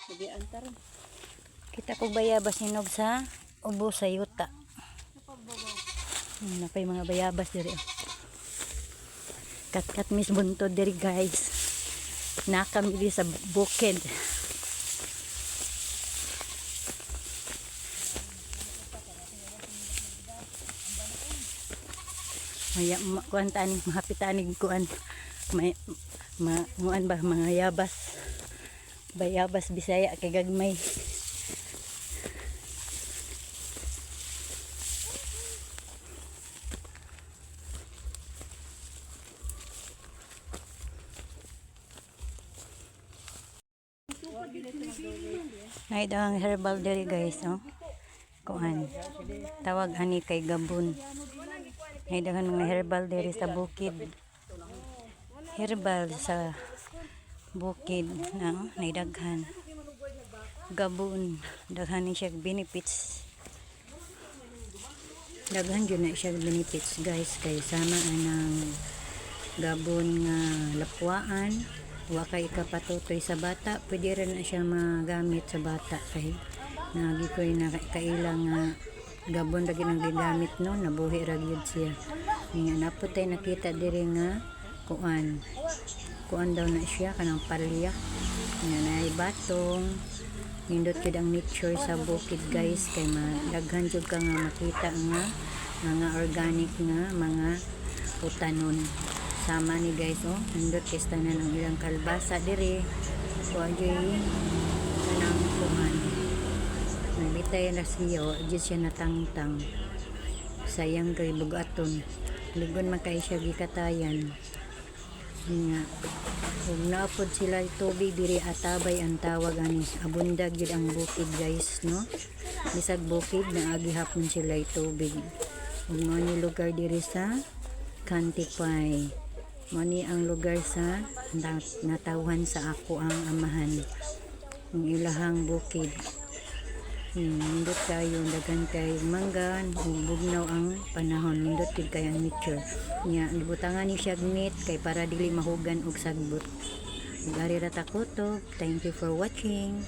Sabian ta ron. Kita ko bayabas hinog sa ubo sa yuta. Napay mga bayabas diri, oh. Katkat mis buntod diri, guys. Nakami diri sa bukid. Maya ma, kuan taning mahapitanig kuan may ma, muan ba mga yabas, bayabas Bisaya kay gagmay. Nay daw ang herbal diri, guys, oh. Kuan. Tawag ani kay gabon. Nay daghan mga herbal diri sa bukid. Herbal sa bukid na, oh, nay daghan. Gabon, daghan ni siya benefits. Daghan jud na siya benefits, guys, kay sama anang gabon nga lapwaan, wa kay ikapatutoy sa bata, pwede rin na siya magamit sa bata kay naagi ko'y nakaila nga gabon ra gyud ang gigamit, no, nabuhi ra gyud siya. Nga napot tay nakita diri nga kuan kuan daw na siya kanang palya nga naay batong. Nindot jud ang nature sa bukid, guys, kay madaghan jud ka nga makita nga mga organic nga mga utanon. Sama ni, guys, oh, nindot kay tanan ang ilang kalbasa diri. Wa jud kanang kuan, nagbitay na siya, wa jud siya natangtang. Sayang kay bugaton, ligon man kay siya gikatayan nga ug naapod sila tubig diri, atabay ang tawag ani. Abundag jud ang bukid, guys, no? Bisag bukid, naagi hapon sila tubig. Ug mao ni lugar diri sa Kantipay. Mao ni ang lugar sa natawhan sa ako ang amahan, ang ilahang bukid. Nindot kayo, daghan kay mangga ug bugnaw ang panahon, nindot gyud kay ang nature. Nya gibutangan ni siya net kay para dili mahugan og sagbot. Ug ari ra ta kutob. Thank you for watching.